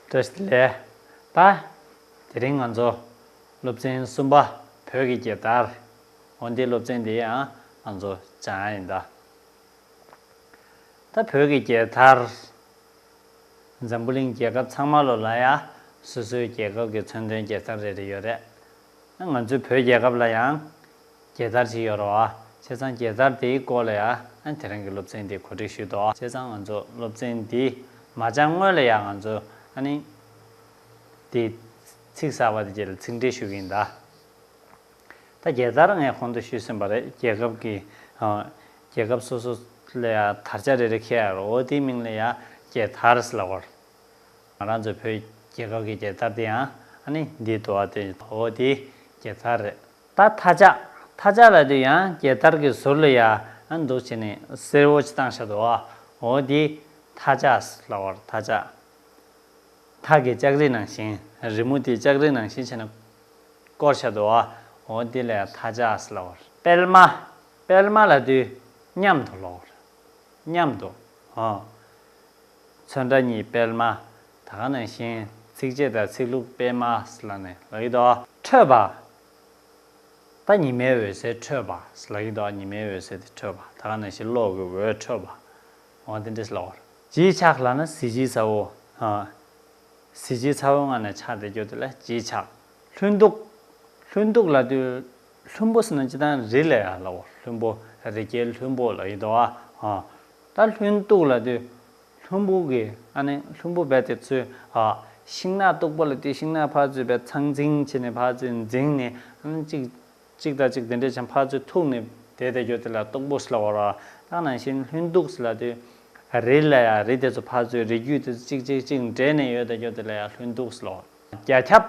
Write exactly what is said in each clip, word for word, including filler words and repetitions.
བཀྲ་ཤིས་བདེ་ལེགས། ད། དེ་རིང་ང་ཚོ་སློབ་ཚན་གསུམ་པ། བོད་ཀྱི་རྒྱལ་དར། འོ་འདི་སློབ་ཚན་འདི་ཡང་ང་ཚོ་སྦྱང་ཡ་ཡིན་ད། ད་བོད་ཀྱི་རྒྱལ་དར། འཛམ་བུ་གླིང་རྒྱལ་ཁབ་ཚང་མ་ལོ་ལ་ཡ་སོ་སོའི་རྒྱལ་ཁབ་ཀྱི་མཚོན་དོན་རྒྱལ་དར་རེ་རེ་ཡོད་རེད། ང་ཚོའི་བོད་རྒྱལ་ཁབ་ལ་ཡང་རྒྱལ་དར་ཅིག་ཡོད་རེད་བ། བྱས་ཙང་རྒྱལ་དར་དེའི་སྐོར་ལ་ཡང་དེ་རིང་གི་སློབ་ཚན་འདི་གོ་སྒྲིག་ཞུས་འདུག་བྱས་ཙང་ང་ཚོ་སློབ་ཚན་འདི་མ་སྦྱང་སྔོན་ལ་ཡང་ང་ཚོ་ཨ་ནི་དེ་ཚིག་གསར་པ་དེ་རྗེས་ལ་ཚིག་འགྲེལ་ཞུ་གི་ཡིན་ད། ད་རྒྱལ་དར་ངས་གོང་དུ་ཞུས་ཟིན་པ་རེད། རྒྱལ་ཁབ་ཀྱི་ཨ་རྒྱལ་ཁབ་སོ་སོ་ལ་ཡང་དར་ཆ་རེ་རེ་འཁྱེར་ཡ་རེད། འོ་དེའི་མིང་ལ་ཡང་རྒྱལ་དར་ཟེར་ལབ་པ་རེད། ང་རང་ཚོའི་བོད་རྒྱལ་ཁབ་ཀྱི་རྒྱལ་དར་དེ་ཡང་ཨ་ནི་འདི་འདུག་བ། དེ་འོ་དེ་རྒྱལ་དར་རེད། ད་མཐའ་ལྕགས། མཐའ་ལྕགས་ལབ་དུས་ཡང་རྒྱལ་དར་གྱི་ཟུར་ལ་ཡང་ཨ་འདུག་བྱས་ནས་སེར་པོ་ཅིག་བཏང་བཞག་འདུག་བ། འོ་དེ་མཐའ་ལྕགས་ལབ་པ་རེད། མཐའ་ལྕགས། མཐའ་གི་ལྕགས་རི་ནང་བཞིན། རི་མོ་དེ་ལྕགས་རི་ནང་བཞིན་བྱས་ནས་བསྐོར་བཞག་འདུག་བ། འོ་དེ་ལ་ཡང་མཐའ་ལྕགས་ལབ་པ་རེད། པད་མ། པད་མ་ལབ་དུས་མཉམ་དུ་ལབ་པ་རེད། མཉམ་དུ། ཨོ། ཚོན་ཁྲ་གཉིས་པད་མ། ད་ག་ནང་བཞིན་ཚིགས་བཅད་དང་ཚིག་ལྷུག་པད་མ་ལབ་ནས་ལབ་ཀྱི་འདུག་ཁྲོས་པ། ད་ཉི་མའི་འོད་ཟེར་འཕྲོས་པ་ལབ་ཀྱི་འདུག་ཉི་མའི་འོད་ཟེར་དེ་འཕྲོས་པ། ད་ག་ནང་བཞིན་གློག་གི་འོད་འཕྲོས་པ། འོ་དེ་འདྲས་ལབ་པ་རེད། བརྗིད་ཆགས་ལབ་ན་གཟི་བརྗིད་ཚ་བོ། ཨ། གཟི་བརྗིད་ཚ་བོའི་ངང་ནས་ཆགས་བསྡད་རྒྱུ་དེ་ལ་བརྗིད་ཆགས། ལྷུན་སྡུག་ལྷུན་སྡུག་ལབ་དུས་ལྷུན་པོ་ཟེར་ན་སྤྱིར་བཏང་རི་ལ་ཡང་ལབ་པ། ལྷུན་པོ། རི་རྒྱལ་ལྷུན་པོ་ལབ་ཀྱི་འདུག་ཨ། ཨ། ད་ལྷུན་སྡུག་ལབ་དུས་ལྷུན་པོ་གི་ཨ་ནི་ལྷུན་པོ་རྦད་དེ་ཚོས། ཨ། ཤིང་ནགས་སྟུག་པོ་ལབ་དུས་ཤིང་ནགས་ཕར་ཚུར་རྦད་ཚང་ཚིང་བྱས་ནས་ཕར་ཚུར་འཛིངས་ནས་ཨ་ནི་གཅིག་གཅིག་དང་གཅིག་དེ་འདྲས་བྱས་ཕར་ཚུར་ཐུག་ནས་བསྡད་བསྡད་རྒྱུ་དེ་ལ་སྟུག་པོ་ཟེར་ལབ་པ་རེད། ད་ནང་བཞིན་ལྷུན་སྡུག་ཟེར་ལབ་དུས་རི་ལ་ཡང་རི་དེ་ཚོ་ཕར་ཚུར་རི་རྒྱུད་དེ་ཚོ་གཅིག་གཅིག་གཅིག་འདྲེས་ནས་ཡོད་བསྡད་རྒྱུ་དེ་ལ་ཡང་ལྷུན་སྡུག་ཟེར་ལབ་པ་རེད། རྒྱ་ཁྱབ།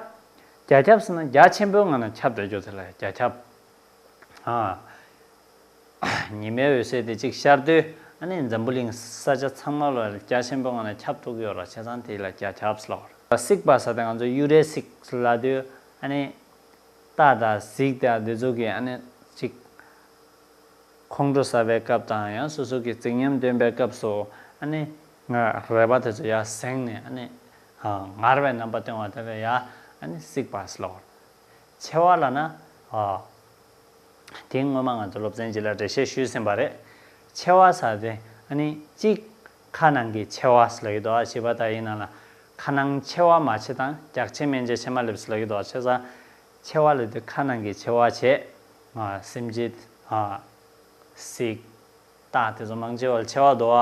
རྒྱ་ཁྱབ་ཟེར་ན་རྒྱ་ཆེན་པོའི་ངང་ནས་ཁྱབ་བསྡད་རྒྱུ་དེ་ལ་རྒྱ་ཁྱབ། ཨ། ཉི་མའི་འོད་ཟེར་དེ་གཅིག་ཤར་དུས་ཨ་ནི་འཛམ་བུ་གླིང་ས་ཆ་ཚང་མ་ལ་རྒྱ་ཆེན་པོའི་ངང་ནས་ཁྱབ་ཐུབ་ཀྱི་ཡོད་རེད། བྱས་ཙང་དེ་ལ་རྒྱ་ཁྱབ་ཟེར་ལབ་པ་རེད། གསིག་པ་ཟེར་དེ་ང་ཚོ་གཡུ་རལ་གསིག་ལབ་དུས་ཨ་ནི་རྟ་དང་གཟིག་དང་དེ་ཚོ་གི་ཨ་ནི་གཅིག་ཁོང་ཁྲོ་ཟ་བའི་སྐབས་དང་ཡང་སོ་སོ་གི་རྩིག་ཉམས་འདོན་པའི་སྐབས་སུ་ཨ་ནི་ང་རལ་པ་དེ་ཚོ་ཡར་གཟེངས་ནས་ཨ་ནི་ངར་བའི་རྣམ་པ་སྟོན་པ་དེ་ལ་ཡང་ཨ་ནི་གསིག་པ་ཟེར་ལབ་པ་རེད། མཆེ་བ་ལབ་ན། ཨ། དེ་སྔོན་མ་ང་ཚོ་སློབ་ཚན་གཅིག་ལ་འགྲེལ་བཤད་ཞུས་ཟིན་པ་རེད། མཆེ་བ་ཟེར་དེ་ཨ་ནི་གཅིག་ཁ་ནང་གི་མཆེ་བ་ཟེར་ལབ་ཀྱི་འདུག་ཨ། བྱིས་པ་དག་ཡིན་ན་ལ་ཁ་ནང་མཆེ་བ་མ་མཆེ་དང་རྒྱགས་ཕྱེ་སྨན་དཔྱད་ཕྱེ་མ་ལེབ་ཟེར་ལབ་ཀྱི་འདུག་བྱས་ཙང་མཆེ་བ་ལབ་དུས་ཁ་ནང་གི་མཆེ་བ་བྱས། ཨ། སེམས་ཅན། ཨ། གཟིག་རྟ་དེ་ཚོ་མང་ཆེ་བ་ལ་མཆེ་བ་འདུག་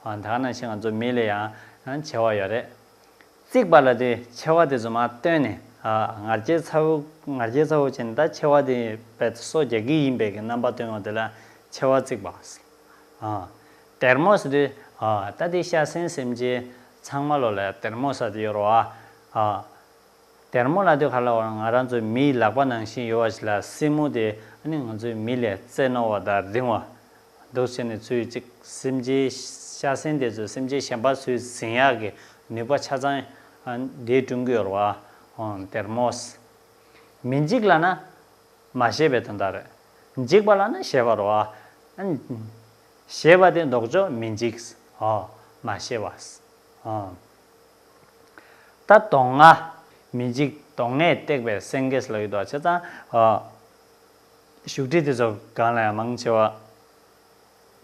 ཨ། ད་ག་ནང་བཞིན་ང་ཚོ་མི་ལ་ཡང་ཡང་མཆེ་བ་ཡོད་རེད། གཙིགས་པ་ལབ་དུས་མཆེ་བ་དེ་ཚོ་མར་བཏོན་ནས། ཨ། ང་རྒྱལ་ཚ་བོ། ང་རྒྱལ་ཚ་བོ་བྱས་ནས་ད་མཆེ་བ་དེ་རྦད་དེ་སོ་རྒྱག་གི་ཡིན་པའི་གི་རྣམ་པ་སྟོན་པ་དེ་ལ་མཆེ་བ་གཙིགས་པ། ཨ། སྡེར་མོ་ཟེར་དུས། ཨ། ད་དེ་ཤ་ཟན་སེམས་ཅན་ཚང་མ་ལོ་ལ་སྡེར་མོ་ཟེར་དེ་ཡོད་རེད་བ། ཨ། སྡེར་མོ་ལབ་དུས་ག་ལ་བར་ང་རང་ཚོའི་མིའི་ལག་པ་ནང་བཞིན་ཡོད་པ་ཞིག་ལ་སེན་མོ་དེ་ཨ་ནི་ང་ཚོའི་མི་ལས་རྩེ་རྣོ་བ་དང་རིང་བ། འདུག་བྱས་ནས་ཚུར་གཅིག་སེམས་ཅན་ཤ་ཟན་དེ་ཚོས་སེམས་ཅན་གཞན་པ་ཚུར་ཟིན་ཡག་གི་ནུས་པ་ཆ་ཚང་ཨ་འདི་བསྐྲུན་གྱི་ཡོད་རེད་བ། ཨོ། སྡེར་མོ། མི་འཇིགས་ལབ་ན། མ་ཞེད་པའི་དོན་དག་རེད། འཇིགས་པ་ལབ་ན་ཞེད་པ་རེད་བ། ཨ། ཞེད་པ་དེ་ལྡོག་ཕྱོགས་མི་འཇིགས། ཨོ། མ་ཞེད་པ། ཨོ། ད་གདོང་ལྔ། མི་འཇིགས་གདོང་ལྔས་བཏེགས་པའི་སེང་གེ་ལབ་ཀྱི་འདུག་བྱས་ཙང་། ཨོ། བཞུགས་ཁྲི་དེ་ཚོ་སྒང་ལ་ཡང་མང་ཆེ་བ།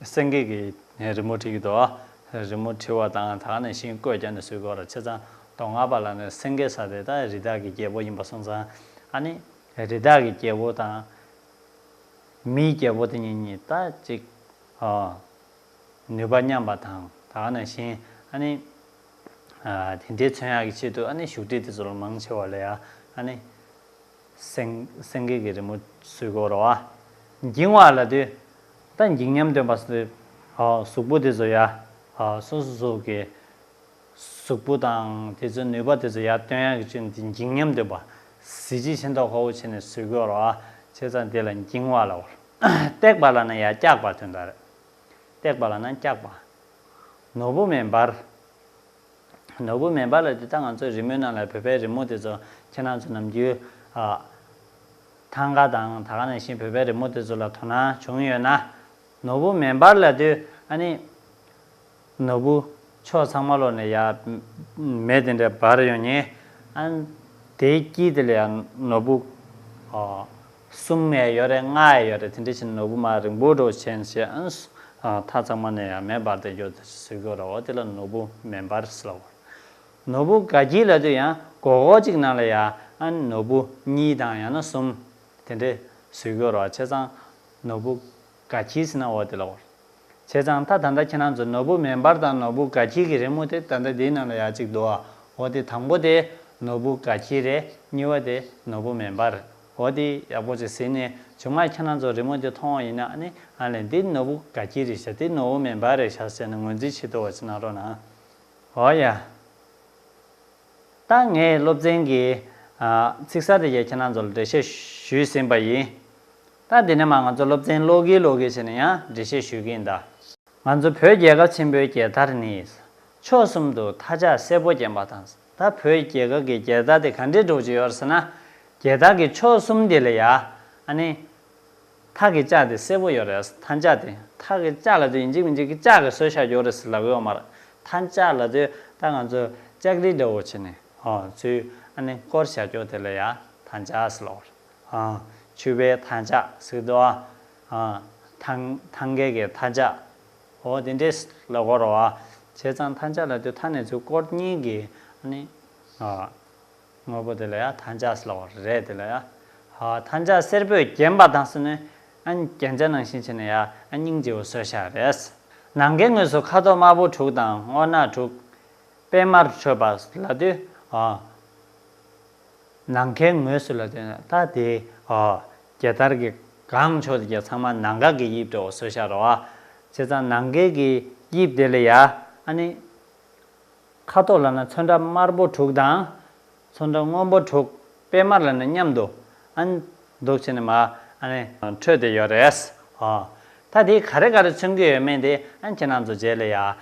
སེང་གེ་གི་རི་མོ་བྲིས་ཀྱི་འདུག་རི་མོ་བྲིས་པ་དང་ད་ག་ནང་བཞིན་བཀོད་རྒྱབ་ནས་བཟོས་ཀྱི་ཡོད་རེད། བྱས་ཙང་གདོང་ལྔ་པ་ལབ་ནས་སེང་གེ་ཟེར་དེ་ད་རི་དྭགས་ཀྱི་རྒྱལ་པོ་ཡིན་པ་སོང་ཙང་། ཨ་ནི་རི་དྭགས་ཀྱི་རྒྱལ་པོ་དང་མིའི་རྒྱལ་པོ་དེ་གཉིས་གཉིས་ད་ཅིག་ཨ། ནུས་པ་མཉམ་པ་དང་ད་ག་ནང་བཞིན་ཨ་ནི། ཨ། དེ་འདྲའི་མཚོན་ཡག་གི་ཆེད་དུ་ཨ་ནི་བཞུགས་ཁྲི་དེ་ཚོ་ལ་མང་ཆེ་བ་ལ་ཡང་ཨ་ནི། སེང་སེང་གེ་གི་རི་མོ་བཟོས་ཀྱི་ཡོད་རེད་བ། འགྱིང་བ་ལབ་དུས། ད་འགྱིང་ཉམས་སྟོན་པ་ཟེར་དུས། ཨ། གཟུགས་པོ་དེ་ཚོ་ཡ། ཨ། སོ་སོ་སོ་གི་གཟུགས་པོ་དང་དེ་ཚོའི་ནུས་པ་དེ་ཚོ་ཡར་སྟོན་ཡག་གི་ཆེད་དུ་འགྱིང་ཉམས་སྟོན་པ། གཟི་བརྗིད་ཤིན་ཏུ་ཁ་བོ་བྱས་ནས་བཟོས་ཀྱི་ཡོད་རེད་བ། བྱས་ཙང་དེ་ལ་འགྱིང་བ་ལབ་པ། བཏེགས་པ་ལབ་ན་ཡར་བཀྱགས་པ་དོན་དག་རེད། བཏེགས་པ་ལབ་ན་བཀྱགས་པ། ནོར་བུ་མེ་འབར། ནོར་བུ་མེ་འབར་ལབ་དུས་ད་ང་ཚོའི་རི་མོའི་ནང་ལ་བོད་པའི་རི་མོ་དེ་ཚོ་ཁྱེད་རང་ཚོ་ནམ་རྒྱུན། ཨ། ཐང་ག་དང་ད་ག་ནང་བཞིན་བོད་པའི་རི་མོ་དེ་ཚོ་ལ་དོ་སྣང་བྱུང་ཡོད་ན། ནོར་བུ་མེ་འབར་ལབ་དུས་ཨ་ནི། ནོར་བུ། ཕྱོགས་ཚང་མ་ལོག་ནས་ཡ་མེ་དེ་འདྲ་འབར་ཡོང་ཉེ། ཨ་དེའི་དཀྱིལ་དེ་ལ་ཡ་ནོར་བུ་ཨ་གསུམ་ཡ་ཡོད་རེད། ལྔ་ཡ་ཡོད་རེད། དེ་འདྲ་བྱས་ནས་ནོར་བུ་མར་རིང་པོ་འདྲ་བོ་བྱས་ནས་བྱས། ཨ་མཐའ་ཚང་མ་ནས་ཡ་མེ་འབར་ཏེ་འགྱོ་ཟེར་གྱི་ཡོད་རེད། འོ་དེ་ལ་ནོར་བུ་མེ་འབར་ཟེར་ལབ་པ་རེད། ནོར་བུ་དགའ་འཁྱིལ་ལབ་དུས་ཡང་སྒོར་སྒོར་གཅིག་ནང་ལ་ཡ་ཨ་ནོར་བུ་གཉིས་དང་ཡང་ན་གསུམ་དེ་འདྲ་བཟོས་ཀྱི་ཡོད་རེད་བ། བྱས་ཙང་ནོར་བུ་དགའ་འཁྱིལ་ཟེར་ན་འོ་དེ་ལ་འོ། བྱས་ཙང་ད་ད་ལྟ་ཁྱེད་རང་ཚོ་ནོར་བུ་མེ་འབར་དང་ནོར་བུ་དགའ་འཁྱིལ་གྱི་རི་མོ་དེ་ད་ལྟ་འདིའི་ནང་ལ་ཡ་གཅིག་འདུག་ཨ། འོ་དེ་དང་པོ་དེ་ནོར་བུ་དགའ་འཁྱིལ་རེད། གཉིས་པ་དེ་ནོར་བུ་མེ་འབར་རེད། འོ་དེ་ཡག་པོ་ཅིག་གཟིགས་ནས་བྱུང་ང་ཁྱེད་རང་ཚོ་རི་མོ་དེ་མཐོང་བ་ཡིན་ན་ཨ་ནི་ཨ་ལས་འདི་ནོར་བུ་དགའ་འཁྱིལ་རེད་ཤག་འདི་ནོར་བུ་མེ་འབར་རེད་ཤག་ཟེར་ནས་ངོས་འཛིན་བྱེད་ཐུབ་པ་ཅིག་གནང་རོགས་གནང་། འོ་ཡ། ད་ངས་སློབ་ཚན་གྱི་ཚིག་གསར་དེ་གས་ཁྱེད་རང་ཚོ་ལ་འགྲེལ་བཤད་ཞུས་ཟིན་པ་ཡིན། ད་འདི་ནས་མ་ང་ཚོ་སློབ་ཚན་ཀློག་གིན་ཀློག་གིན་བྱས་ནས་ཡང་འགྲེལ་བཤད་ཞུ་གི་ཡིན་ད། ང་ཚོ་བོད་རྒྱལ་ཁབ་ཆེན་པོའི་རྒྱལ་དར་ནི། ཕྱོགས་གསུམ་དུ་མཐའ་ལྕགས་སེར་པོ་བརྒྱན་པ་དང་། ད་བོད་རྒྱལ་ཁབ་ཀྱི་རྒྱལ་དར་དེ་ག་འདྲའི་འདྲ་བོ་ཅིག་ཡོད་རེད་ཟེར་ན། རྒྱལ་དར་གྱི་ཕྱོགས་གསུམ་དེ་ལ་ཡ་ཨ་ནི། མཐའ་གི་ལྕགས་དེ་སེར་པོ་ཡོད་རེད། མཐའ་ལྕགས་དེ། མཐའ་གི་ལྕགས་ལབ་དུས་ཡིན་གཅིག་མིན་གཅིག་གི་ལྕགས་ཀྱིས་བཟོས་བཞག་ཡོད་རེད་ཟེར་ལབ་ཡོད་མ་རེད། མཐའ་ལྕགས་ལབ་དུས་ད་ང་ཚོས་ལྕགས་རི་འདྲ་བོ་བྱས་ནས་ཨོ་ཚུར་ཨ་ནི་བསྐོར་བཞག་ཡོད་དེ་ལ་ཡ་མཐའ་ལྕགས་ཟེར་ལབ་པ་རེད། ཨ་ཕྱུ་པའི་མཐའ་ལྕགས་ཟེར་གྱི་འདུག་ཨ། ཨ་ཐང་ཐང་གའི་གི་མཐའ་ལྕགས། ཨོ་དེ་འདྲས་ལབ་དགོས་རེད་བ། བྱས་ཙང་མཐའ་ལྕགས་ལབ་དུས་མཐའ་ནས་ཚུར་བསྐོར་གཉིས་ཀྱི་ཨ་ནི་ཨ། དངོས་པོ་དེ་ལ་ཡང་མཐའ་ལྕགས་ཟེར་ལབ་པ་རེད། དེ་ལ་ཡང་ཧ་མཐའ་ལྕགས་སེར་པོས་བརྒྱན་པ་དང་ཟེར་ནས་ཨ་ནི་རྒྱན་ཆ་ནང་བཞིན་བྱས་ནས་ཡང་ཨ་སྙིང་རྗེ་བོ་བཟོས་བཞག་རེད། ནམ་མཁའི་ངོས་སུ་ཁ་དོག་དམར་པོ་དྲུག་དང་སྔོ་ནག་དྲུག་པད་དམར་འཕྲོས་པ་ལབ་དུས་ཨ། ནམ་མཁའི་ངོས་སུ་ལབ་དུས་ད་དེ་ཨ་རྒྱལ་དར་གྱི་གང་ཕྱོགས་དེ་ག་ཚང་མ་ནམ་མཁའ་གི་དབྱིབས་འདྲ་བོ་བཟོས་བཞག་རེད་བ། བྱས་ཙང་ནམ་མཁའི་གི་དབྱིབས་དེ་ལ་ཡང་ཨ་ནི། ཁ་དོག་ལབ་ན་ཚོན་ཁྲ་དམར་པོ་དྲུག་དང་། ཚོན་ཁྲ་སྔོན་པོ་དྲུག་པད་དམར་ལབ་ན་མཉམ་དུ་ཨ་ནི་འདུག་བྱས་ནས་མ་ཨ་ནི་འཕྲོས་ཏེ་ཡོད་རེད། ཨ་ད་དེ་ག་རེ་ག་རེ་མཚོན་གྱི་ཡོད་མེད་དེ་ཨ་ནི་ཁྱེད་རང་ཚོ་རྗེས་ལ་ཡ་ཨ་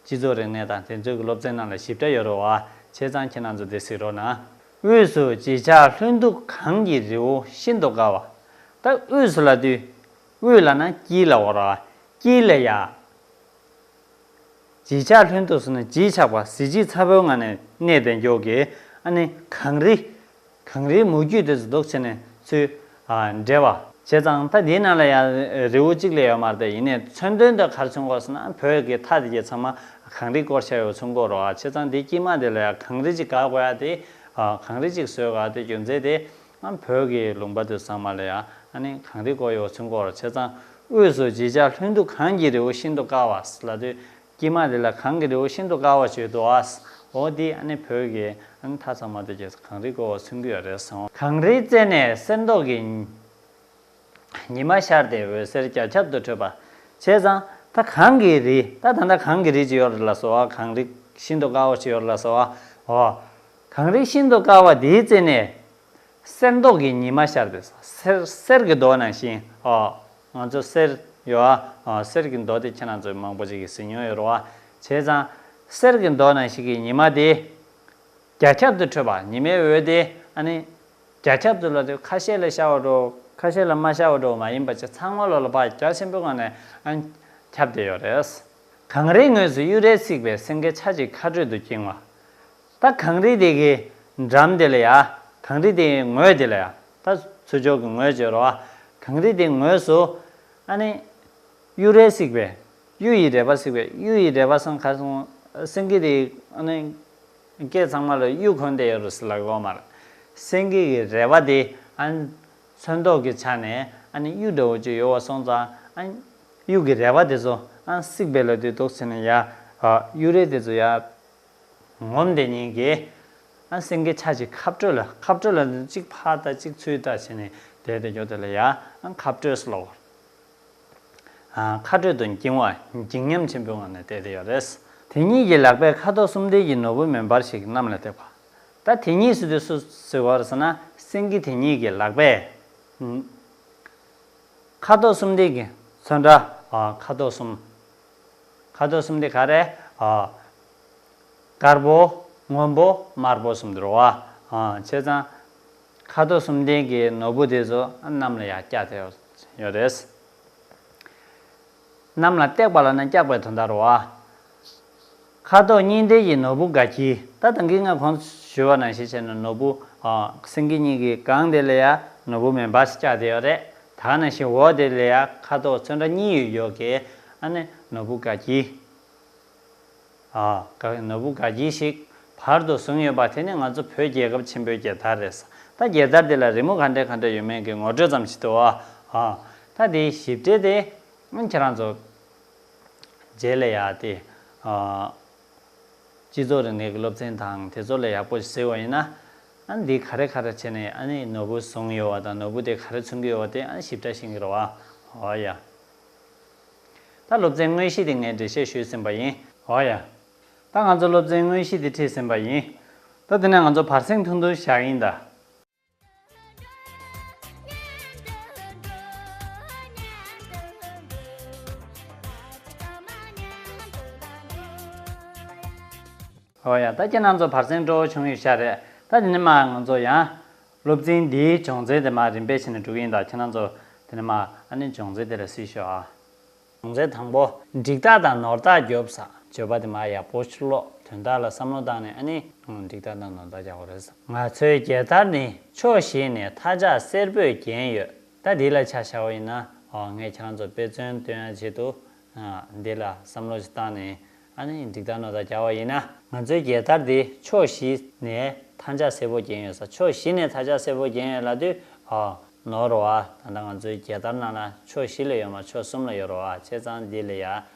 སྤྱི་ཚོགས་རིག་གནས་དང་དེ་ཚོའི་གི་སློབ་ཚན་ནང་ལ་ཞིབ་ཕྲ་ཡོད་རེད་བ། བྱས་ཙང་ཁྱེད་རང་ཚོ་དེ་གཟིགས་རོགས་གནང་། དབུས་སུ་བརྗིད་ཆགས་ལྷུན་སྡུག་གངས་ཀྱི་རི་བོ་ཤིན་ཏུ་དཀར་བ། ད་དབུས་སུ་ལབ་དུས་དབུས་ལབ་ན་དཀྱིལ་ལབ་དགོས་རེད་བ། དཀྱིལ་ལ་ཡ། བརྗིད་ཆགས་ལྷུན་སྡུག་ཟེར་ན་བརྗིད་ཆགས་པ་གཟི་བརྗིད་ཚ་པོའི་ངང་ནས་གནས་བསྡད་མགྱོགས་ཀྱི་ཨ་ནི་གངས་རི། གངས་རིའི་མུ་ཁྱུད་དེ་ཚོ་འདུག་བྱས་ནས་ཚུར་ཨ་འབྲེལ་བ། བྱས་ཙང་ད་འདིའི་ནང་ལ་ཡང་རི་བོ་གཅིག་ལས་ཡོད་མ་རེད་དེ། ཡིན་ནའི་མཚོན་དོན་དེ་ག་རེ་མཚོན་དགོས་ཟེར་ན་བོད་ཀྱི་མཐའ་དེ་གའི་ཚང་མ་གངས་རིས་བསྐོར་བཞག་ཡོད་མཚོན་དགོས་རེད་བ། བྱས་ཙང་འདི་དཀྱིལ་མ་དེ་ལ་ཡང་གངས་རི་གཅིག་བཀག་དགོས་ཡ་དེ་ཨ་གངས་རི་གཅིག་བཟོས་དགོས་ཡ་དེ་རྒྱུ་མཚན་དེ། ཨ་བོད་ཀྱི་ལུང་པ་དེ་ཚང་མ་ལ་ཡང་ཨ་ནི་གངས་རི་བསྐོར་ཡོད་ཚུལ་སྐོར། བྱས་ཙང་དབུས་སུ་བརྗིད་ཆགས་ལྷུན་སྡུག་གངས་ཀྱི་རི་བོ་ཤིན་ཏུ་དཀར་བ་ལབ་དུས་དཀྱིལ་མ་དེ་ལ་གངས་ཀྱི་རི་བོ་ཤིན་ཏུ་དཀར་བ་ཞིག་འདུག་ཨ། འོ་འདི་ཨ་ནི་བོད་ཀྱི་ཨ་ནི་མཐའ་ཚང་མ་དེ་གའི་གངས་རི་བསྐོར་བ་མཚོན་གྱི་ཡོད་རེད་གསུངས། གངས་རིའི་རྩེ་ནས་གསེར་མདོག་གི་ཉི་མ་ཤར་ཏེ་འོད་ཟེར་རྒྱ་ཁྱབ་ཏུ་འཕྲོས་པ། བྱས་ཙང་ད་གངས་ཀྱི་རི་ད་ད་ལྟ་གངས་ཀྱི་རི་ཅིག་ཡོད་རེད་ལ་སོ། ཨ་གངས་རི་ཤིན་ཏུ་དཀར་བ་ཞིག་ཡོད་རེད་ལ་སོ། ཨ་འོ་གངས་རི་ཤིན་ཏུ་དཀར་བ་དེའི་རྩེ་ནས། གསེར་མདོག་གི་ཉི་མ་ཤར་ཏེ། གསེར་གསེར་གྱི་མདོག་ནང་བཞིན། ཨོ། ང་ཚོ་གསེར་ཡོད་ཨ། ཨོ་གསེར་གྱི་མདོག་དེ་ཁྱེད་རང་ཚོས་མང་པོ་ཅིག་གིས་གཟིགས་མྱོང་ཡོད་རེད་བ། བྱས་ཙང་། གསེར་གྱི་མདོག་ནང་བཞིན་གྱི་ཉི་མ་དེ། རྒྱ་ཁྱབ་ཏུ་འཕྲོས་པ། ཉི་མའི་འོད་དེ་ཨ་ནི། རྒྱ་ཁྱབ་ཏུ་ལབ་དུས་ཁ་ཤས་ལ་ཤར་བ་འདྲ་བོ། ཁ་ཤས་ལ་མ་ཤར་བ་འདྲ་བོ་མ་ཡིན་པ་བྱས་ཚང་མ་ལོག་ལ་ཕར་རྒྱ་ཆེན་པོའི་ངང་ནས་ཨ་ནི། ཁྱབ་བསྡད་ཡོད་རེད། གངས་རིའི་ངོས་སུ་གཡུ་རལ་བསིགས་པའི་སེང་གེ་ཆ་གཅིག་ཁ་སྤྲོད་དུ་འགྱིང་བ། ད་གངས་རི་དེ་གི་འགྲམ་དེ་ལ་ཡ། གངས་རི་དེ་གི་ངོས་དེ་ལ་ཡ། ད་ཚུར་ཕྱོགས་ཀྱི་ངོས་བརྗོད་རོགས་ཨ། གངས་རི་དེའི་ངོས་སུ་ཨ་ནི་གཡུ་རལ་བསིགས་པའི། གཡུ་ཡི་རལ་པ་བསིགས་པའི། གཡུ་ཡི་རལ་པ་སང་ག་སོང་། སེང་གེ་དེ་ཨ་ནི་སྐེ་ཚང་མ་ལ་གཡུ་གོན་བསྡད་ཡོད་རེད་ཟེར་ལབ་ཡོད་མ་རེད། སེང་གེ་གི་རལ་པ་དེ་ཨ་ནི་ཚོན་མདོག་གི་ཆ་ནས་ཨ་ནི་གཡུ་འདྲ་བོ་ཅིག་ཡོད་པ་སོང་ཙང་ཨ་ནི་གཡུ་གི་རལ་པ་དེ་ཚོ་ཨ་ནི་བསིགས་པའི་ལ་དུས་འདུག་ཟེར་ནས་ཡ། གཡུ་རལ་དེ་ཚོ་ཡ། ངོམ་དེ་གཉིས་ཀྱིས་ཨ་སེང་གེ་ཆ་གཅིག་ཁ་སྤྲོད་ལ་ཁ་སྤྲོད་ལ་གཅིག་ཕར་ལྟ་གཅིག་ཚུར་ལྟ་བྱས་ནས་བསྡད་དེ་ཡོད་དེ་ལ་ཡ་ཨ་ཁ་སྤྲོད་ཟེར་ལབ། ཨ་ཁ་སྤྲོད་དུ་འགྱིང་བ། འགྱིང་ཉམས་ཆེན་པོའི་ངང་ནས་བསྡད་དེ་ཡོད་རེད། དེ་གཉིས་ཀྱི་ལག་པས་ཁ་དོག་གསུམ་ལྡན་གྱི་ནོར་བུ་མེ་འབར་ཞིག་གནམ་ལ་བཏེགས་པ། ད་དེ་གཉིས་ཟེར་དུས་སུ་ཟེར་བ་རེད་ཟེར་ན་སེང་གེ་དེ་གཉིས་ཀྱི་ལག་པས། ཁ་དོག་གསུམ་ལྡན་གྱི་ཚོན་ཁྲ། ཨ་ཁ་དོག་གསུམ། ཁ་དོག་གསུམ་དེ་ག་རེ། ཨ་དཀར་པོ། སྔོན་པོ། དམར་པོ་གསུམ་དེ་རེད་བ། ཨ་བྱས་ཙང་། ཁ་དོག་གསུམ་ལྡན་གྱི་ནོར་བུ་དེ་ཚོ་གནམ་ལ་ཡར་བཀྱགས་ཏེ་ཡོད་རེད། གནམ་ལ་བཏེགས་པ་ལབ་ན་བཀྱགས་པའི་དོན་དག་རེད་བ། ཁ་དོག་གཉིས་ལྡན་གྱི་ནོར་བུ་དགའ་འཁྱིལ། ད་ད་གིན་ང་གོང་ཞུས་པ་ནང་བཞིན་བྱས་ན་ནོར་བུ་ཨ་སེང་གེ་གཉིས་ཀྱི་སྒང་དེ་ལ་ཡ་ནོར་བུ་མེ་འབར་ཞིག་བཅགས་བསྡད་ཡོད་རེད། ད་ག་ནང་བཞིན་འོག་དེ་ལ་ཡ་ཁ་དོག་ཚོན་ཁྲ་གཉིས་ཡོད་ཡོད་ཀྱི་ཨ་ནི་ནོར་བུ་དགའ་འཁྱིལ། ཨ་དགའ་ནོར་བུ་དགའ་འཁྱིལ་ཞིག་བར་དུ་བཟུང་ཡོད་པ་དེ་ནི་ང་ཚོ་བོད་རྒྱལ་ཁབ་ཆེན་པོའི་རྒྱལ་དར་རེད། ད་རྒྱལ་དར་དེ་ལ་རི་མོ་ག་འདྲ་ག་འདྲ་ཡོད་མེད་ཀྱི་ངོ་སྤྲོད་ཙམ་ཞིག་འདུག་ཨ། ཨ་ད་དེའི་ཞིབ་ཕྲ་དེ་ཨ་ཁྱེད་རང་ཚོ་རྗེས་ལ་ཡ་དེ་ཨ་སྤྱི་ཚོགས་རིག་གནས་ཀྱི་སློབ་ཚན་དང་དེ་ཚོ་ལ་ཡག་པོ་ཞིག་གཟིགས་པ་ཡིན་ན། ཨ་འདི་ག་རེ་ག་རེ་བྱས་ནས་ཨ་ནི་ནོར་བུ་བཟུང་ཡོད་པ་དང་ནོར་བུ་དེ་ག་རེ་མཚོན་གྱི་ཡོད་པ་དེ་ཨ་ཞིབ་ཕྲ་ཤེས་ཀྱི་རེད་བ། འོ་ཡ། ད་སློབ་ཚན་དངོས་གཞི་དེ་ངས་འགྲེལ་བཤད་ཞུས་ཟིན་པ་ཡིན། འོ་ཡ། ད་ང་ཚོ་སློབ་ཚན་དངོས་གཞི་དེ་ཁྲིད་ཟིན་པ་ཡིན། ད་དེ་ནས་ང་ཚོ་བར་གསེང་ཐུང་ཐུང་བཞག་ཡིན་ད། འོ་ཡ། ད་ཁྱེད་རང་ཚོ་བར་གསེང་སྤྲོ་བོ་བྱུང་ཡོད་ཤག་རེད། ད་དེ་ནས་མར་ང་ཚོ་ཡང་སློབ་ཚན་འདིའི་སྦྱོང་ཚན་དེ་མར་རིམ་པས་བྱས་ནས་འགྲོ་གི་ཡིན། ད་ཁྱེད་རང་ཚོ་དེ་ནས་མར་ཨ་ནི་སྦྱོང་ཚན་དེ་ལ་གཟིགས་ཤོག་ཨ། སྦྱོང་ཚན་དང་པོ། འགྲིག་རྟགས་དང་ནོར་རྟགས་རྒྱོབ་ས། བརྗོད་པ་དེ་མར་ཡག་པོ་ཞིག་ཀློག་དོན་དག་ལ་བསམ་བློ་བཏང་ནས་ཨ་ནི་འགྲིག་རྟགས་དང་ནོར་རྟགས་རྒྱག་དགོས་རེད། ང་ཚོའི་རྒྱལ་དར་ནི་ཕྱོགས་བཞི་ནས་མཐའ་ལྕགས་སེར་པོས་བརྒྱན་ཡོད། ད་འདི་ལ་ཆ་བཞག་པ་ཡིན་ན། ཨོ་ངས་ཁྱེད་རང་ཚོ་དཔེ་མཚོན་སྟོན་ཡ་ཆེད་དུ། ཨ་འདི་ལ་བསམ་བློ་ཞིག་བཏང་ནས་ཨ་ནི་འགྲིག་རྟགས་ནོར་རྟགས་རྒྱག་པ་ཡིན་ན། ང་ཚོའི་རྒྱལ་དར་འདི་ཕྱོགས་བཞི་ནས་མཐའ་ལྕགས་སེར་པོ་བརྒྱན་ཡོད་ས། ཕྱོགས་བཞི་ནས་མཐའ་ལྕགས་སེར་པོ་བརྒྱན་ཡོད་ལབ་དུས། ཨོ་ནོར་བ། ད་ལྟ་ང་ཚོའི་རྒྱལ་དར་ནང་ལ་ཕྱོགས་བཞི་ལ་ཡོད་མ་ཕྱོགས་གསུམ་ལ་ཡོད་རེད་བ། བྱས་ཙང་འདི་ལ་ཡ་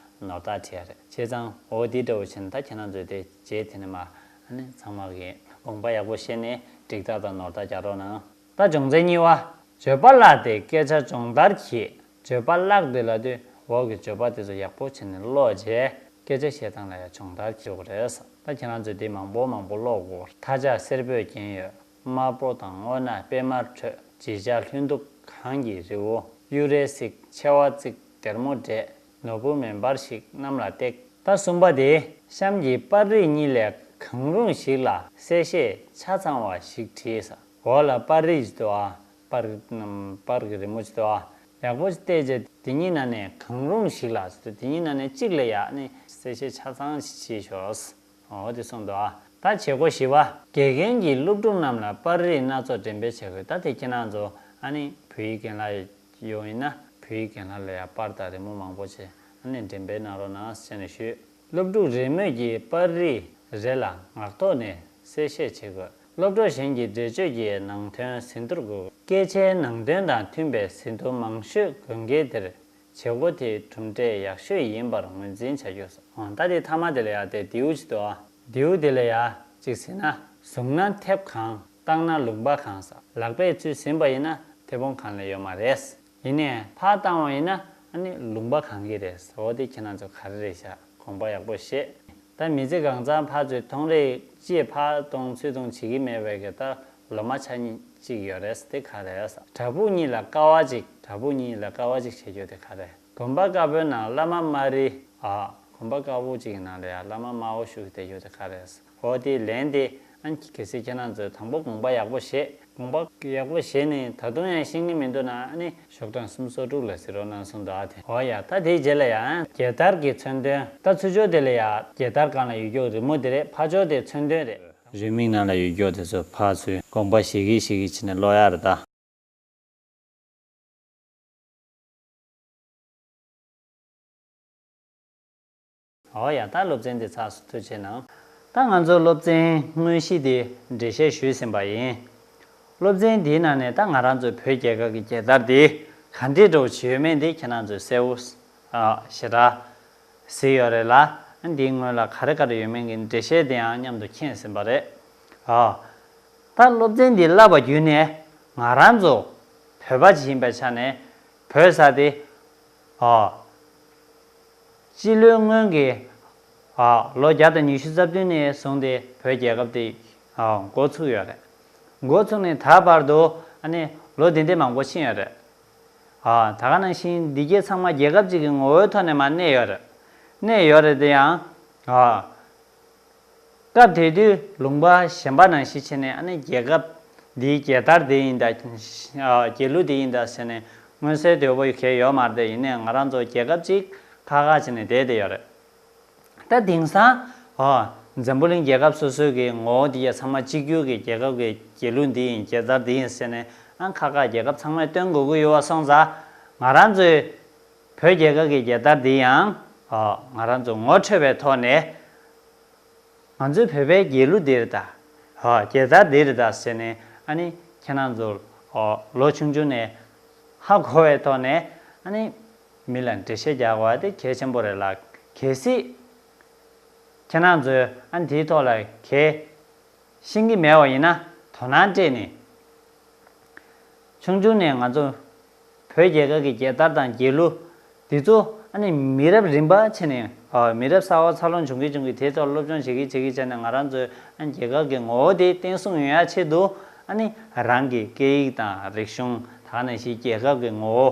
ནོར་རྟགས་བྲིས་ཡ་རེད། བྱས་ཙང་འོ་འདི་འདྲ་བོ་བྱས་ན་ད་ཁྱེད་རང་ཚོས་དེ་རྗེས་དེ་ནས་མར་ཨ་ནི་ཚང་མ་གིས་དགོངས་པ་ཡག་པོ་བཞེས་ནས་འགྲིག་རྟགས་དང་ནོར་རྟགས་རྒྱག་རོགས་གནང་། ད་སྦྱོང་ཚན་གཉིས་པ། བརྗོད་པ་བཀླགས་ཏེ་སྐད་ཆ་སྦྱོང་བརྡར་གྱིས། བརྗོད་པ་བཀླགས་ཏེ་ལབ་དུས་འོག་གི་བརྗོད་པ་དེ་ཚོ་ཡག་པོ་བྱས་ནས་ཀློག་རྗེས་སྐད་ཆ་བཤད་སྟངས་ལ་ཡང་སྦྱོང་བརྡར་བྱེད་དགོས་རེད། ད་ཁྱེད་རང་ཚོས་དེ་མང་པོ་མང་པོ་ཀློག་དགོས། མཐའ་ལྕགས་སེར་པོས་བརྒྱན་ཡོད། དམར་པོ་དང་སྔོ་ནག་པད་མར་འཕྲོས། བརྗིད་ཆགས་ལྷུན་སྟུག་གངས་ཀྱི་རི་བོ། གཡུ་རལ་གསིག་མཆེ་བ་གཙིགས་སྒྲེན་མོ་བགྲད། ནོར་བུ་མེ་འབར་ཞིག་གནམ་ལ་བཏེགས། ད་གསུམ་པ་དེ། གཤམ་གྱི་པར་རིས་གཉིས་ལས་གང་རུང་ཞིག་ལ་གསལ་བཤད་ཆ་ཚང་བ་ཞིག་བྲིས་ས། འོག་ལ་པར་རིས་ཅིག་འདུག་ཨ། པར་པར་གྱི་རི་མོ་ཅིག་འདུག་ཨ། ཡག་པོ་ཞིག་བལྟས་རྗེས་དེ་གཉིས་ནང་ནས་གང་རུང་ཞིག་ལ་ཟེར། དེ་གཉིས་ནང་ནས་གཅིག་ལ་ཡ་ནི་གསལ་བཤད་ཆ་ཚང་ཞིག་བྱེད་ཤོག་འོ་དེ་གསུངས་འདུག་ཨ། ད་བྱེད་སྒོ་བཞི་པ། དགེ་རྒན་གྱིས་སློབ་ཕྲུག་རྣམས་ལ་པར་རིས་སྣ་ཚོགས་འགྲེམས་སྤེལ་བྱེད་དགོས། ད་དེ་ཁྱེད་རང་ཚོ་ཨ་ནི་བོད་ཡིག་རྒན་ལགས་ཡོད་ཡིན་ན་བོད་ཡིག་རྒན་ལགས་ལ་ཡ་པར་དང་རི་མོ་མང་པོ་ཅིག་ཨ་ནི་འགྲེམས་སྤེལ་གནང་རོགས་གནང་ཟེར་ནས་ཞུས། སློབ་ཕྲུག་རེ་མོས་ཀྱིས་པར་རིས་རེ་ལ་ངག་ཐོག་ནས་གསལ་བཤད་བྱེད་དགོས། སློབ་གྲོགས་གཞན་གྱིས་འགྲེལ་བརྗོད་ཀྱི་ནང་དོན་ཟིན་ཐོར་དགོས། སྐད་ཆའི་ནང་དོན་དང་མཐུན་པའི་ཟིན་ཐོ་མང་ཤོས་དགོས་མཁན་དེར་བྱེད་སྒོ་དེའི་གྲུབ་འབྲས་ཡག་ཤོས་ཡིན་པར་ངོས་འཛིན་བྱ་རྒྱུ། ཨོ་ད་དེ་མཐའ་མ་དེ་ལ་ཡ་དེ་མདེའུ་ཅིག་འདུག་ཨ། མདེའུ་དེ་ལ་ཡ་གཅིག་ཟིན་ན་བཟུང་ན་མཐེབ་གང་བཏང་ན་ལུང་པ་གང་ཟེར། ལག་པས་ཚུར་ཟིན་པ་ཡིན་ན་མཐེ་བོང་གང་ལ་ཡོད་མ་རེད། ཡིན་ནའི་ཕར་བཏང་བ་ཡིན་ན་ཨ་ནི་ལུང་པ་གང་གི་རེད། འོ་དེ་ཁྱེད་རང་ཚོ་ག་རེ་རེད་ཤག་དགོངས་པ་ཡག་པོ་བཞེས། ད་མི་ཚེ་གང་ཚང་ཕར་ཚུར་གཏོང་རེས་ཅེས་ཕར་གཏོང་ཚུར་གཏོང་བྱེད་ཀྱི་མེད་པའི་གི་ད་ལོ་མ་ཆ་གཅིག་ཡོད་རེད། དེ་ག་རེ་རེད། བྲག་ཕུག་གཉིས་ལ་ཀ་བ་གཅིག་བྲག་ཕུག་གཉིས་ལ་ཀ་བ་གཅིག་བྱེད་རྒྱུ་དེ་ག་རེ། དགོན་པ་དཀར་པོའི་ནང་བླ་མ་དམར་རི། ཨ། དགོན་པ་དཀར་པོ་གཅིག་གི་ནང་ལ་ཡ་བླ་མ་དམར་པོ་བཞུགས་བསྡད་རྒྱུ་དེ་ག་རེ་རེད། འོ་དེ་ལན་དེ་ཨ་ནི་གལ་སྲིད་ཁྱེད་རང་ཚོས་དང་པོ་དགོངས་པ་ཡག་པོ་བཞེས། དགོངས་པ་ཡག་པོ་བཞེས་ནས་ད་དུང་ཡང་ཤེས་ཀྱི་མི་འདུག་ན་ཨ་ནི་ཤོག་གྲངས་གསུམ་སོ་དྲུག་ལ་གཟིགས་རོགས་གནང་གསུངས་འདུག་ཨ། དེ་འོ་ཡ། ད་དེའི་རྗེས་ལ་ཡང་རྒྱལ་དར་གྱི་མཚོན་དོན། ད་ཚུར་ཕྱོགས་དེ་ལ་ཡ་རྒྱལ་དར་སྒང་ལ་ཡོད་རྒྱུ་རི་མོ་དེ་རེད། ཕར་ཕྱོགས་དེ་མཚོན་དོན་རེད། རེའུ་མིག་ནང་ལ་ཡོད་རྒྱུ་དེ་ཚོ་ཕར་ཚུར་དགོངས་པ་བཞེས་ཀྱིན་བཞེས་ཀྱིན་བྱས་ནས་ཀློག་ཡ་རེད་ད། འོ་ཡ། ད་སློབ་ཚན་འདི་ཚར་སོང་། ཐུགས་རྗེ་གནང་། ད་ང་ཚོ་སློབ་ཚན་དངོས་གཞི་འདི་འགྲེལ་བཤད་ཞུས་ཟིན་པ་ཡིན། སློབ་ཚན་འདིའི་ནང་ནས་ད་ང་རང་ཚོའི་བོད་རྒྱལ་ཁབ་ཀྱི་རྒྱལ་དར་འདི་ག་འདྲས་འདྲ་བོ་ཅིག་ཡོད་མེད་འདི་ཁྱེད་རང་ཚོས་གསལ་པོ་ཨ་ཞེ་དྲག་གཟིགས་ཡོད་རེད་ལ། འདིའི་སྔོན་ལ་ག་རེ་ག་རེ་ཡོད་མེད་ཀྱི་འགྲེལ་བཤད་དེའང་མཉམ་དུ་མཁྱེན་ཟིན་པ་རེད། ཨ། ད་སློབ་ཚན་འདི་བསླབ་པ་བརྒྱུད་ནས་ང་རང་ཚོ་བོད་པ་ཅིག་ཡིན་པའི་ཆ་ནས་བོད་ཟེར་དེ། ཨ། སྤྱི་ལོའི་སྔོན་གྱི་ཨ་ལོ་བརྒྱ་དང་ཉི་ཤུ་རྩ་བདུན་ནས་བཟུང་སྟེ་བོད་རྒྱལ་ཁབ་དེ་ཨ་འགོ་ཚུགས་ཡོད་རེད། འགོ་ཚུགས་ནས་ད་བར་དུ་ཨ་ནི་ལོ་འདི་འདྲ་མང་པོ་ཕྱིན་ཡོད་རེད། ཨ་ད་ག་ནང་བཞིན་འདི་གའི་ཚང་མ་རྒྱལ་ཁབ་ཅིག་གི་ངོ་བོའི་ཐོག་ནས་མར་གནས་ཡོད་རེད། གནས་ཡོད་རེད་དེ་ཡང་ཨ། སྐབས་དེ་དུས་ལུང་པ་གཞན་པ་ནང་བཞིན་བྱས་ནས་ཨ་ནི་རྒྱལ་ཁབ་འདིའི་རྒྱལ་དར་དེ་ཡིན་ད། རྒྱལ་གླུ་དེ་ཡིན་ད་ཟེར་ནས་མངོན་གསལ་དོད་པོ་གང་ཡང་ཡོད་མ་རེད་དེ། ཡིན་ནའི་ང་རང་ཚོ་རྒྱལ་ཁབ་ཅིག་ཁག་ཁག་བྱས་ནས་བསྡད་བསྡད་ཡོད་རེད། ད་དེང་སང་ ཨོ། འཛམ་བུ་གླིང་རྒྱལ་ཁབ་སོ་སོའི་གི་ངོ་བོ་འདི་ཡ་ཚང་མ་གཅིག་གྱུར་གྱི་རྒྱལ་ཁབ་ཀྱི་རྒྱལ་གླུ་འདི་ཡིན། རྒྱལ་དར་འདི་ཡིན་ཟེར་ནས་ཨང་ཁ་ཁ་རྒྱལ་ཁབ་ཚང་མས་སྟོན་དགོས་ཀྱི་ཡོད་པ་སོང་ཙང་། ང་རང་ཚོའི་བོད་རྒྱལ་ཁབ་ཀྱི་རྒྱལ་དར་འདི་ཡང་ཨོ་ང་རང་ཚོ་ངོ་འཕྲོད་པའི་ཐོག་ནས། ང་ཚོའི་བོད་པའི་རྒྱལ་གླུ་འདི་རེད་ད། ཨོ་རྒྱལ་དར་འདི་རེད་ད་ཟེར་ནས་ཨ་ནི་ཁྱེད་རང་ཚོ་ཨོ་ལོ་ཆུང་ཆུང་ནས་ཧ་གོ་བའི་ཐོག་ནས་ཨ་ནི་མི་ལ་འགྲེལ་བཤད་རྒྱག་དགོས་པ་དེ་གལ་ཆེན་པོ་རེད་ལ། གལ་སྲིད་ཁྱེད་རང་ཚོས་ཨ་ནི་དེའི་ཐོག་ལ་གལ་ཤེས་ཀྱི་མེད་པ་ཡིན་ན་དོ་སྣང་སྤྲད་ནས། ཆུང་ཆུང་ནས་ང་ཚོ་བོད་རྒྱལ་ཁབ་ཀྱི་རྒྱལ་དར་དང་རྒྱལ་གླུ་འདི་ཚོ་ཨ་ནི་མི་རབས་རིམ་པ་ཕྱེ་ནས་ཨ་མི་རབས་གསར་པ་འཚར་ལོངས་བྱུང་གི་བྱུང་གི་དེའི་ཐོག་སློབ་སྦྱོང་བྱེད་ཀྱི་བྱེད་ཀྱི་བྱས་ནས་ང་རང་ཚོའི་ཨ་ནི་རྒྱལ་ཁབ་ཀྱི་ངོ་བོ་དེ་བརྟན་སྲུང་ཡོང་ཡ་ཆེད་དུ་ཨ་ནི་རང་གི་སྐད་ཡིག་དང་རིག་གཞུང་དེ་ནང་བཞིན་རྒྱལ་ཁབ་ཀྱི་ངོ་བོ་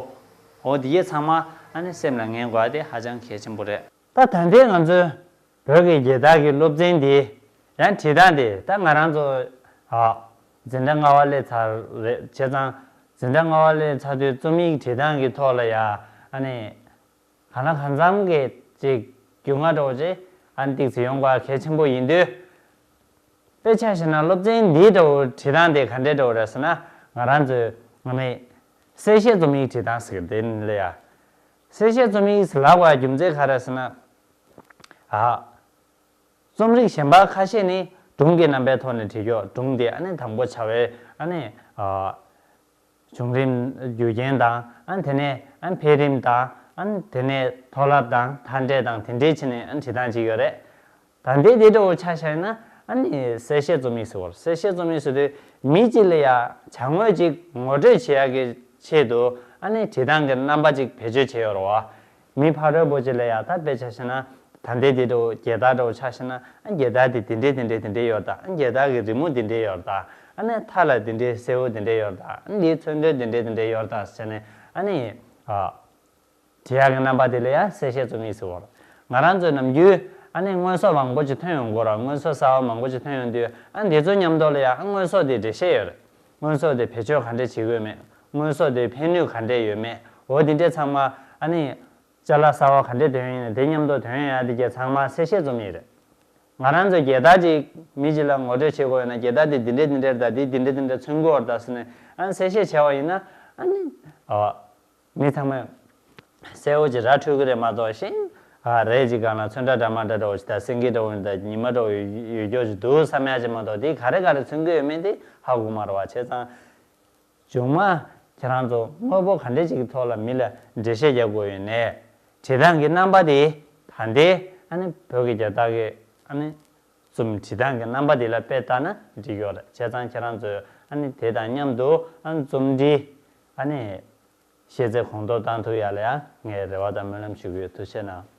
འོ་འདི་གས་ཚང་མ་ཨ་ནི་སེམས་ལ་ངེས་དགོས་པ་དེ་ཧ་ཅང་གལ་ཆེན་པོ་རེད། ད་ད་ལྟའི་ང་ཚོའི་བོད་ཀྱི་རྒྱལ་དར་གྱི་སློབ་ཚན་འདི་ཡང་བྲིས་སྟངས་དེ་ད་ང་རང་ཚོ་ཨ་འཛིན་གྲྭ་ལྔ་པ་སླེབས་ཚར་རེད། བྱས་ཙང་འཛིན་གྲྭ་ལྔ་པ་སླེབས་ཚར་དུས་རྩོམ་ཡིག་བྲིས་སྟངས་ཀྱི་ཐོག་ལ་ཡ་ཨ་ནི་གང་ལ་གང་འཚམ་གྱི་ཅིག་རྒྱུས་མངའ་འདྲ་བོ་ཅིག་ཨ་ནི་ཏོག་ཙམ་ཡོང་དགོས་གལ་ཆེན་པོ་ཡིན་དུས། དཔེ་ཆ་བཞག་ན་སློབ་ཚན་འདིའི་འདྲ་བོ་བྲིས་སྟངས་དེ་ག་འདྲའི་འདྲ་བོ་རེད་ཟེར་ན། ང་རང་ཚོའི་ཨ་ནི་གསལ་བཤད་རྩོམ་ཡིག་བྲིས་སྟངས་ཟེར་གི་དེ་ནི་ལ་ཡ། གསལ་བཤད་རྩོམ་ཡིག་ལབ་པའི་རྒྱུ་མཚན་ག་རེ་ཟེར་ན། ཨ། རྩོམ་རིག་གཞན་པ་ཁ་ཤས་ནི་སྒྲུང་གི་རྣམ་པའི་ཐོག་ནས་བྲིས་ཀྱོག་སྒྲུང་དེ་ཨ་ནི་དང་པོ་བྱ་བའི་ཨ་ནི་ཨ། བྱུང་རིམ་རྒྱུ་རྐྱེན་དང་ཨ་ནི་དེ་ནས་ཨ་ནི་འཕེལ་རིམ་དང་ཨ་ནི་དེ་ནས་མཐོ་རླབས་དང་མཐའ་འབྲས་དང་དེ་འདྲའི་ཕྱིན་ནས་ཨ་ནི་བྲིས་སྟངས་ཅིག་ཡོད་རེད། ད་ལྟའི་དེ་འདྲ་བོ་ཆ་བཞག་ན་ཨ་ནི་གསལ་བཤད་རྩོམ་ཡིག་ཟེར་བ་རེད། གསལ་བཤད་རྩོམ་ཡིག་ཟེར་དུས་མི་གཅིག་ལ་ཡ་བྱ་དངོས་གཅིག་ངོ་སྤྲོད་བྱེད་ཡག་གི་ཆེད་དུ་ཨ་ནི་བྲིས་སྟངས་ཀྱི་རྣམ་པ་གཅིག་བེད་སྤྱོད་བྱས་ཡོད་རེད་བ། མི་ཕ་རོལ་པོ་ཅིག་ལ་ཡ་ད་དཔེ་ཆ་བཞག་ན་ད་ལྟའི་དེ་འདྲ་བོ་རྒྱལ་དར་འདྲ་བོ་ཆ་བཞག་ན་ཨ་རྒྱལ་དར་དེ་དེ་འདྲས་དེ་འདྲས་དེ་འདྲས་ཡོད་ད། ཨ་རྒྱལ་དར་གྱི་རི་མོ་དེ་འདྲས་ཡོད་ད། ཨ་ནི་མཐའ་ལ་དེ་འདྲས་གསལ་བོ་དེ་འདྲས་ཡོད་ད། ཨ་འདིའི་མཚོན་དོན་དེ་འདྲས་དེ་འདྲས་ཡོད་ད་ཟེར་ནས་ཨ་ནི་ཨ། བྲིས་ཡག་གི་རྣམ་པ་དེ་ལ་ཡང་གསལ་བཤད་རྩོམ་ཡིག་ཟེར་བ་རེད། ང་རང་ཚོས་ནམ་རྒྱུན་ཨ་ནི་དངོས་ཟོག་མང་པོ་ཅིག་ཐོན་ཡོང་གི་ཡོད་རེད། དངོས་ཟོག་གསར་པ་མང་པོ་ཅིག་ཐོན་ཡོང་དུས་ཨ་འདི་ཚོ་མཉམ་དུ་ལ་ཡང་ཨ་དངོས་ཟོག་དེ་འགྲེལ་བཤད་ཡོད་རེད། དངོས་ཟོག་དེ་བེད་སྤྱོད་ག་འདྲས་བྱེད་དགོས་མེད། དངོས་ཟོག་དེ་ཕན་ནུས་ག་འདྲས་ཡོད་མེད། འོ་དེ་འདྲས་ཚང་མ་ཨ་ནི་ཅ་ལག་གསར་པ་ག་འདྲས་ཐོན་ཡོང་ན་དེ་མཉམ་དུ་ཐོན་ཡོང་ཡ་དེ་གས་ཚང་མ་གསལ་བཤད་རྩོམ་ཡིག་རེད། ང་རང་ཚོས་རྒྱལ་དར་ཅིག་མི་གཅིག་ལ་ངོ་སྤྲོད་བྱེད་དགོས་ཡོད་ན་རྒྱལ་དར་དེ་འདི་འདྲས་འདི་འདྲས་རེད་ད། དེ་འདི་འདྲས་འདི་འདྲས་མཚོན་གྱི་ཡོད་རེད་ད་ཟེར་ནས་ཨ་ནི་གསལ་བཤད་བྱས་པ་ཡིན་ན་ཨ་ནི་ཨ། མི་ཚང་མས་གསལ་བོ་ཅིག་ར་འཕྲོད་ཀྱི་རེད་མ་གཏོགས་ཤིང་། ཨ་རེད་ཅིག་སྒང་ལ་ཚོན་ཁྲ་འདྲ་མ་འདྲ་འདྲ་བོ་ཅིག་དང་སེང་གེ་འདྲ་བོ་དང་ཉི་མ་འདྲ་བོ་ཡོད་ཀྱོག་ཅིག་འདུག་བསམ་ཡ་ཅིག་མ་གཏོགས་དེ་ག་རེ་ག་རེ་མཚོན་གྱི་ཡོད་མེད་དེ་ཧ་གོ་མ་རེད་བ། བྱས་ཙང་། མཇུག་མ་ཁྱེད་རང་ཚོ་དངོས་པོ་ག་འདྲས་ཅིག་གི་ཐོག་ལ་མི་ལ་འགྲེལ་བཤད་རྒྱག་དགོས་ཡོད་ནས་བྲིས་སྟངས་ཀྱི་རྣམ་པ་དེ་ད་ལྟའི་ཨ་ནི་བོད་ཀྱི་རྒྱལ་དར་གྱི་ཨ་ནི་རྩོམ་བྲིས་སྟངས་ཀྱི་རྣམ་པ་དེ་ལ་དཔེ་ལྟ་ན་འགྲིག་ཡོད་རེད། བྱས་ཙང་ཁྱེད་རང་ཚོས་ཨ་ནི་དེ་དང་མཉམ་དུ་ཨ་ནི་རྩོམ་འབྲི་ཨ་ནི། ཤེས་ཚད་གོང་མཐོར་བཏང་ཐུབ་ཡ་ལ་ཡང་ངས་རེ་བ་དང་སྨོན་ལམ་ཞུ་གི་ཡོད། ཐུགས་རྗེ་གནང་།